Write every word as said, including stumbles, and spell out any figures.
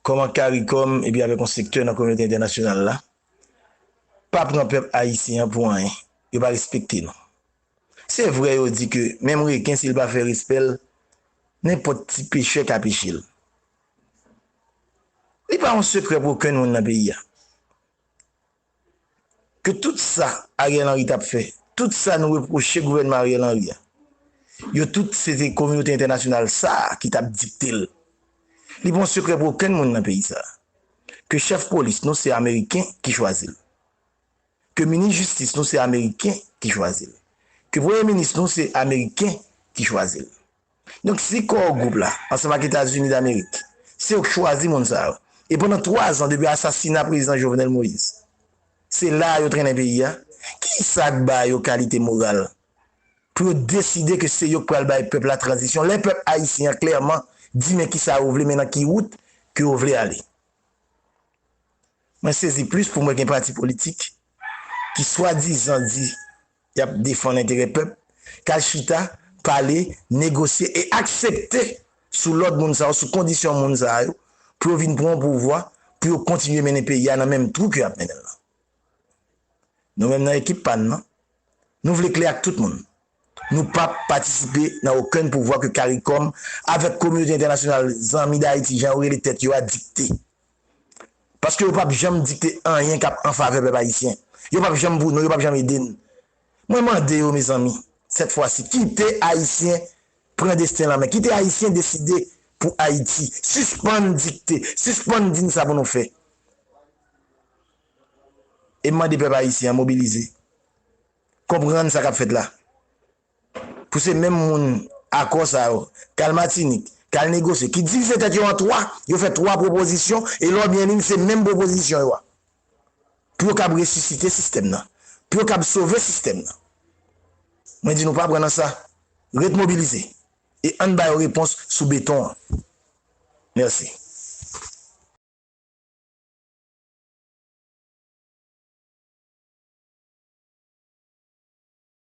kòman CARICOM epi avèk yon sektè nan kominote entènasyonal la pa pran pèp ayisyen an pou anyen. Yo pa respekte nou. Se vre yo di ke menm reken, si l pa fè respè l, nenpòt ti pechè ka peche l. Li pa yon sekrè pou okenn moun nan peyi a. Ke tout sa Ariel Henry t ap fè, tout sa nou repwoche gouvènman Ariel Henry a, yo tout se te kominote entènasyonal sa a ki t ap dikte l. Li pa yon sekrè pou okenn moun nan peyi sa a. Ke chèf polis nou se Ameriken ki chwazi l. Ke minis jistis nou se Ameriken ki chwazi l. Ke premye minis nou se Ameriken ki chwazi l. Donk, si Core Group la, ansanm ak Etazini Damerik, se yo k chwazi moun sa yo. E pandan twa zan, depi asasina prezidan Jovenel Moïse, se la a yo trennen peyi a. Kisa k ba yo kalite moral pou yo deside ke se yo k pral bay pèp la tranzisyon, lè pèp ayisyen an klèman di men kisa yo vle, men nan ki wout ke yo vle ale? Mwen sezi plis pou mwen gen pati politik ki swadizan di y ap defann enterè pèp, k al chita, pale, negosye e aksepte sou lòd moun sa yo, sou kondisyon moun sa yo, pou yo vin pran pouvwa, pou yo kontinye mennen peyi a nan menm twou ke y ap mennen l lan. Nou menm nan ekip pa n nan, nou vle klè ak tout moun. Nou p ap patisipe nan okenn pouvwa ke CARICOM avèk kominote entènasyonal, zanmi Dayiti, jan yo rele tèt yo a, dikte. Paske yo p ap janm dikte anyen k ap an favè pèp ayisyen. Yo p ap janm pou nou, yo p ap janm ede n. Mwen mande yo, mezanmi, sèt fwa si, kite Ayisyen pran desten l an men. Kite Ayisyen deside pou Ayiti. Sispann dikte, sispann di n sa pou nou fè. E m mande pèp ayisyen an mobilize. Konprann sa k ap fèt la. Pou se menm moun akò sa yo, k al Matinik, k al negosye, ki divize tèt yo an twa, yo fè twa pwopozisyon, e lè w byen li, se menm pwopozisyon yo a. Pou yo kab resisite sistèm nan, pou yo kab sove sistèm nan. Mwen di nou pa pran nan sa. Ret mobilize. E ann ba yo repons sou beton an. Mèsi.